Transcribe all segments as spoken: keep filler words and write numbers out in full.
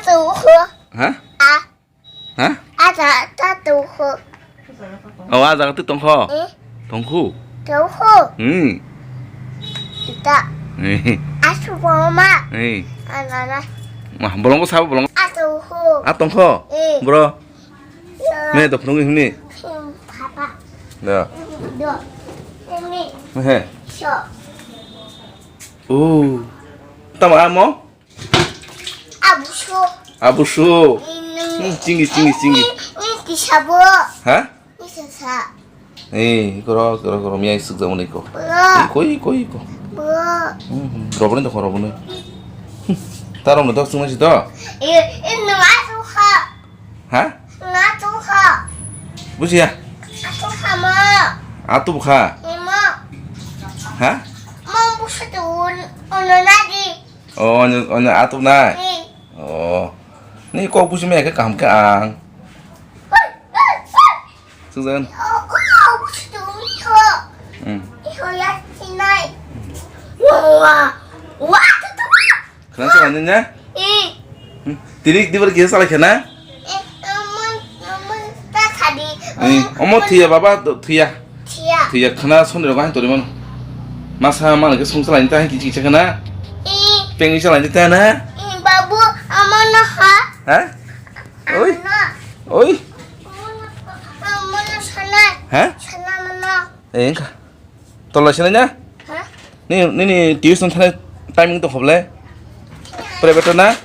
Tongkho. Ha? A. Ha? A ta, ta tongkho. Oh, a jaga twi tongkho? Eh. Tongkhu? Tongkho. Hmm. Ita. Eh. Asu mama. Eh. Anana. Wah, bolongbo sabo bolong. A tongkho. A tongkho? Eh. Bro. Ya. Me to phunugwi himni. Hmm, papa. Da. Do. Ini. He. So. Oh. Tamo amo? Abuso. Abuso. Ini. Hmm, chinggi, chinggi, chinggi. Ini, ini kisabo. Ha? Ini sasa. Eh, koro, koro, koro, miyai sukjak mani ko. Bro. Eh, koi, koi, ko. Bro. Hmm, hmm. Roboni to ko, roboni. Hmm. Taro mo to sungna si to. Eh, eh, nung asu ha. Ha? Nung asu ha. Bujiya. Asu ha ma. Atu bukha. Ima. Ha? Mom busu tu un, ununadi. Oh, onyo, onyo atuk nai? Hmm. Oh. Ni kok buji maya khe kaham khe ang. Sungjan. Oh, oh, oh, busu tu iho. Hmm. Iho ya sinai. Wah, wah. Wah, tu tu. Khna sa ni nya? Eh. Hmm. Tini dibar kisa salai khna? Eh, aman, aman, ta khadi. Eh, omo thuya baba, do-, thuya. Thuya. Thuya khna soni rogo han tori mano. Masa mana ke sung salai ta kichi kichi khna? Eh. Pengwi salai ta na? Eh, babu, amano ha? Ha? Oi. Amano. Oi. Amano sana. Ha? Sana mana? Eh, engka. Tolai sinai na? Ha? Ni, nini tuition thani timing to khoble? Private na?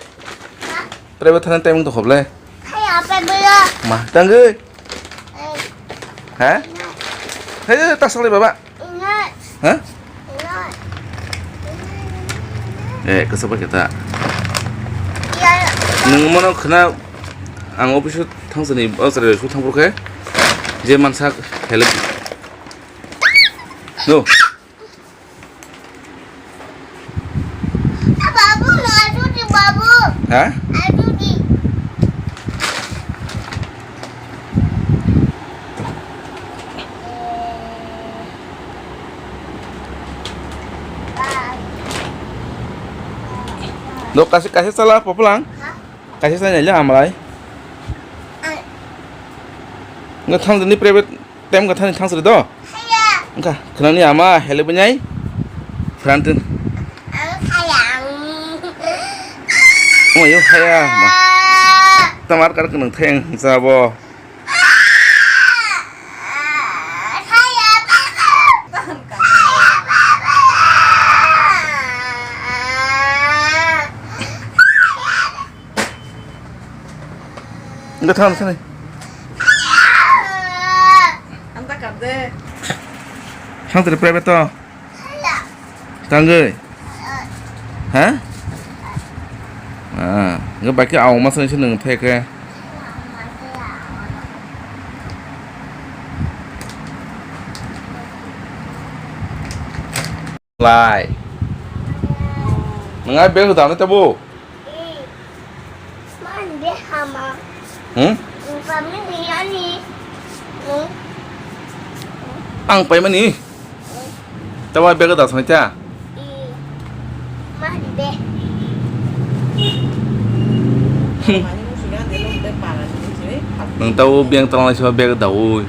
Ha? Private thani timing to khoble? Haya, private. Ma, tangwi. Eh. Ha? Hei, ta salai baba. Ina. Ha? Ina. Eh, kasa ba kita. Ya. Nung mano khna ang office o thangsani, o chwrai su thangphuru khe je mansa help. No. Babu, no, aduh di, babu. Ha? Aduh di. Do kasih kasih salah apa pulang? Ha? Kasih salah aja amalai. Ai. Nggak tahu ni private. Tem ka thani thangsri do? Haya. Engka, khwnani ama helebwinai. Frantin. Ang haya. Omo yo haya. Ma. Tamar kar kwnang theng sabo. Haya. Enggak, tahan sini. Anta kap de. Sang tadi private to. Tangge. Hah? Ah, enggak pakai awak masa ini seneng teke. Lai. Nang ai bag dam na tabo. Man de hama. Hmm? Kami ni ani. Hmm? Ang pai mani. Tawa bag da sangcha. Mande. Nang tau biang tang lai sa bag da oi.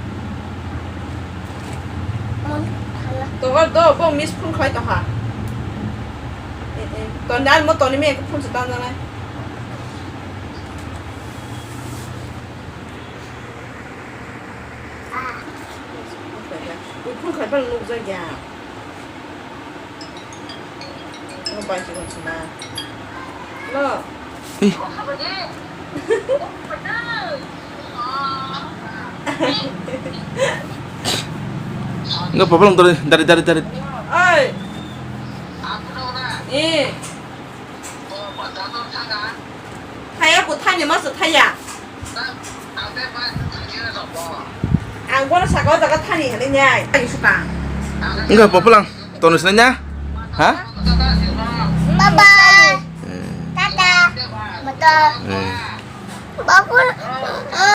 Tohor do bo miss phone khlai tongkha. Ton dan mo toni me phone se tan janai. Ui phone khlai phano nukjak ya. Ang bai se hwnsi na. Lo. Ei. Enggak apa-apa, Long, dari, dari, dari, dari. Oi. Eh. Thaya, bo thani ma se thaya. Ang bono saka o jaga thani hinwi nai. Ang suka. Enggak apa-apa, Long. Tonwi sinai nya? Ha? Bye bye. Eh. Tata. Motor. Eh. Babu.